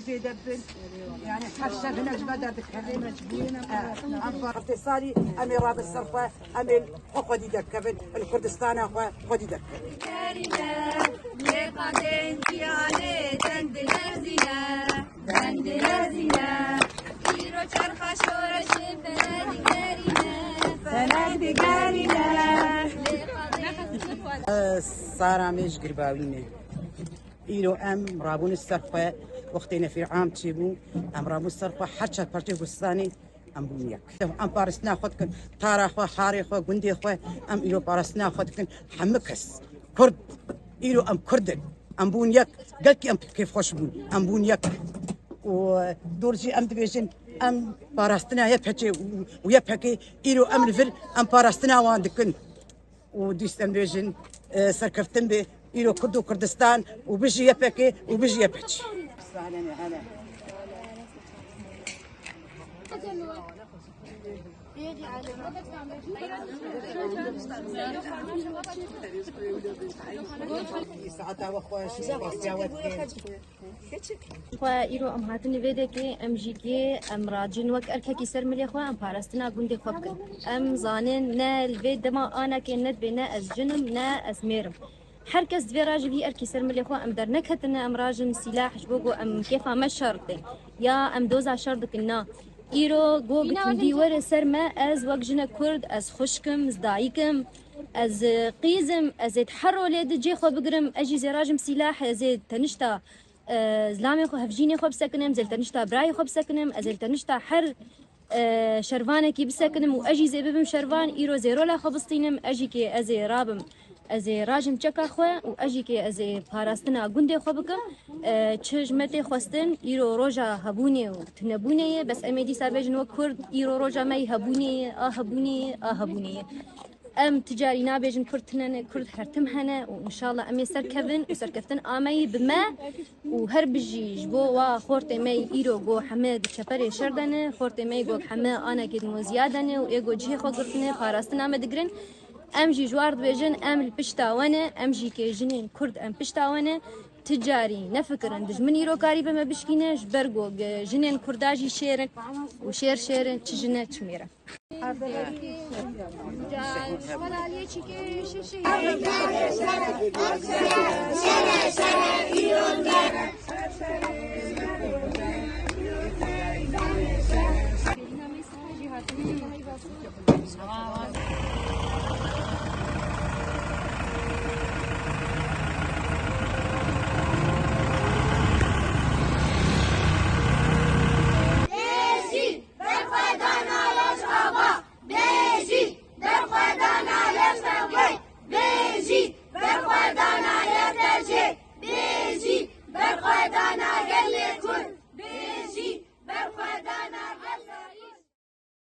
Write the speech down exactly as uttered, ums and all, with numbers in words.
Zêde bin, yani her şer hine ji me derdikevin. Em heftê salî em ê rabin ser xwe, em ê xwe xwedî derkevin, li Kurdistana xwe xwedî derkevin. Gerîne, lê qadên diyalê deng dilerzîne, deng dilerzîne. Îro çerxa şoreşê fene digerîne, fene digerîne. Lê qadên Sara me ji girbawî me. Îro em rabûne ser xwe, wextê nefîr am çêbû, em rabûn ser xwe, her çar parçeyê Kurdistanê em bûn yek. Em parastina xwe dikin, tara xwe, harê xwe, gundê xwe, em îro parastina xwe dikin, hemû kes. Kurd, îro em Kurd in, em bûn yek, gelkî em kêfxweş bûn, em bûn yek. Û dor jî em dibêjin, em parastina Y P G û, û Y P G, îro em li vir em parastina wan dikin. Û dîst em bêjin, e, serkeftin be îro Kurd û Kurdistan û bijî Y P G û bijî Y P G. Saeta we xweş, rastî we dikin. Xwe îro em hatin vê dekê, em jî kê, em racin wek erkekî ser milê xwe, em parastina gundê xwe bikin. Em zanin ne li vê dema anekê nedibê ne ez jin im, ne ez mêr im. Her kes divê raje vî erkî ser milê xwe, em derneketine, em rajin sîlah ji bo ku em kêfa me şer dê. Ya em doza şer dikin, na. Îro go bi tundî were ser me, ez wek jinek Kurd, ez xwişk im, ez dayik im, ez, e, qîz im, ez ê di her rolê de cê xwe bigirim, ez jî zê rajim sîlah, ez ê tenişta e, zilamê xwe, hevjînê xwe bisekinim, ez ê li tenişta birayê xwe bisekinim, ez ê li tenişta her, e, şervanekî bisekinim û ez jî zê bibim şervan, îro zê rola xwe bistînim, ez jî kê ez ê rabim, ez ê rajim çeka xwe û ez jî kê ez ê parastina gundê xwe bikim. E, çi ji me tê xwestin, îro roja hebûnê û tunebûnê ye, bes em ê dîsa bêjin wek Kurd, îro roja me yê hebûnê ye, a hebûnê ye, a hebûnê ye. Em ti carî nabêjin Kurd tune ne, Kurd her tim hene û înşallah em ê serkevin û serkeftin ameyî bi me û her bijî ji bo wa xortê me yî îro go heme di çeperê şer de ne, xortê me yî go heme anekê di moziya de ne û ê go cihê xwe girtine, parastina me digirin. Em jî ji war dibêjin, em li pişta we ne, em jî kê jinên Kurd em pişta we ne. Ti carî nefikirin dijmin îro karîbe me bişkîne, ji ber go ge-, jinên Kurda jî şêr in û şêr şêr in, çi jin e, çi mêr e.